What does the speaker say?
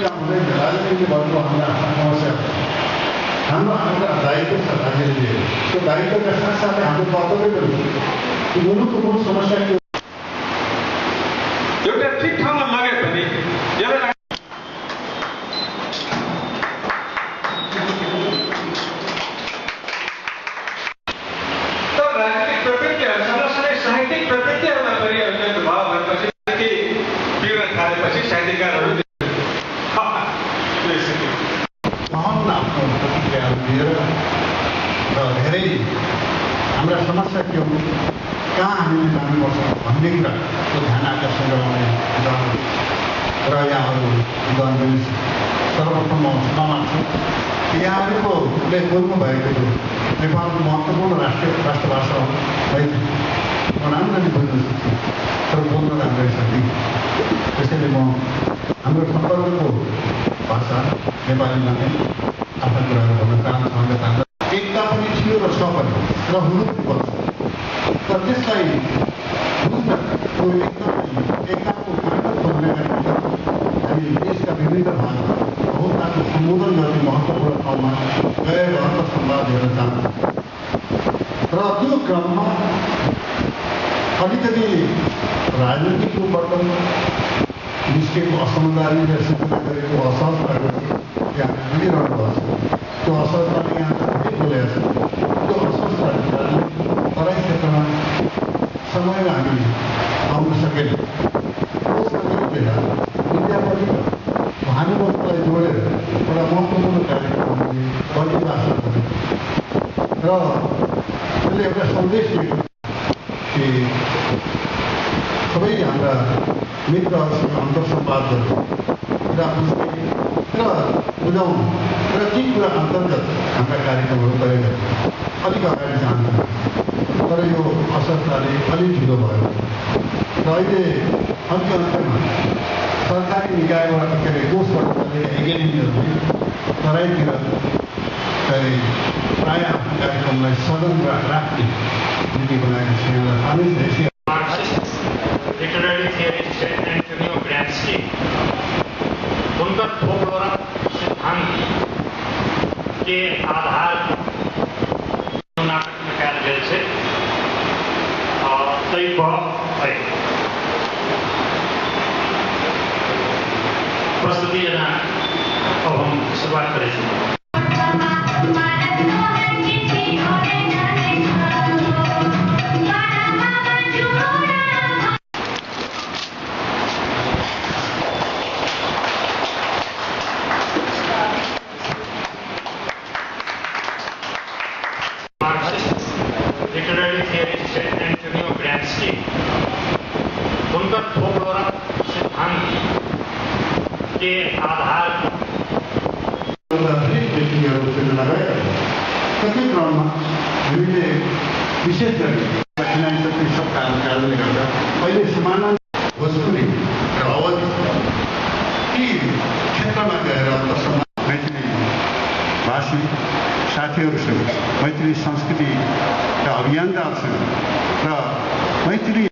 काम हुँदैन। राजनीति भन्नु हाम्रा समस्या हाम्रो दायित्व छ राज्यले त्यो दायित्वका साथसाथै हाम्रो कर्तव्य पनि त्यो मुलुकको मूल समस्या के एउटा ठिक ठाउँमा लगे भने यसलाई राजनीतिक प्रवृत्तिहरू सँगसँगै साहित्यिक प्रवृत्तिहरूमा पनि अत्यन्त भाव भएपछि बिग्रन थालेपछि साहित्यकारहरू महान आफ्नो प्रतिक्रियाहरू दिएर र धेरै हाम्रा समस्या के हो कहाँ हामीले जानुपर्छ भन्ने कुराको ध्यान आकर्षण गराउने र यहाँहरू गर्नुहुन्छ। सर्वप्रथम म क्षमा माग्छु यहाँहरूले बोल्नु भएको नेपालको महत्त्वपूर्ण राष्ट्रभाषा हो मैथिली। म राम्ररी बोल्न सक्छु तर बोल्न राम्ररी सक्दिनँ। त्यसैले म हाम्रो सम्पर्कको भाषा नेपालीमा नै आफ्ना कुराहरू भन्न चाहन्छ। एकता पनि थियो र छ पनि र हुनुपर्छ तर त्यसलाई बुझ्नको एकताको ताकत बन्नका निम्ति हामी देशका विभिन्न भागमा बहुताको सम्बोधन गर्ने महत्त्वपूर्ण ठाउँमा गएर अन्तर्संवाद हेर्न चाहन्छौँ र त्यो क्रममा अलिकति राजनीतिक रूपबाट निस्केको असमझदारी र सिर्जना गरेको असहजताले यहाँ मिलिरहनु भएको छ। त्यो असहजताले यहाँ धेरै बोलेको छ। त्यो असहजताको कारणले तराई क्षेत्रमा समयमा हामी आउन सकेनौँ। त्यस सकेको बेला मिडियापट्टि भानुभक्तलाई जोडेर एउटा महत्त्वपूर्ण कार्यक्रम हामीले बलिभाषा गरेको र त्यसले एउटा सन्देश दिएको कि सबै हाम्रा मित्रहरूसँग अन्तर्संवाद गर्नु कुरा बुझ्ने र बुझाउनु र ती कुरा अन्तर्गत हाम्रा कार्यक्रमहरू तय गर्नु अलिक अगाडि जान्छ। तर यो असहजताले अलिक ढिलो भयो र अहिले अन्त्यमा सरकारी निकायबाट के अरे कोषबाट चलेका एकाडेमीहरूले तराईतिर प्रायः आफ्नो कार्यक्रमलाई सदन राख्ने नीति बनाएको छ। यहाँलाई थाहा नै छ। Literary theorist Antonio Gramsci उनका थोपड़ोरा सिद्धांत के आधार नाटक में कहा गया है तय प्रस्तुति अब हम शुरुआत करें। लिटरेरी थियरिस्ट एंटोनियो ग्राम्स्की उनका थोपड़ोरा सिद्धांत के आधार कति क्रममा हामीले विशेष गरी फाइनेन्सियल सब कारणले गर्दा अहिले समानान्तर भोजपुरी र अवधि ती क्षेत्रमा गएर मैथिली भाषी साथीहरूसँग मैथिली संस्कृतिका अभियन्ताहरूसँग र मैथिली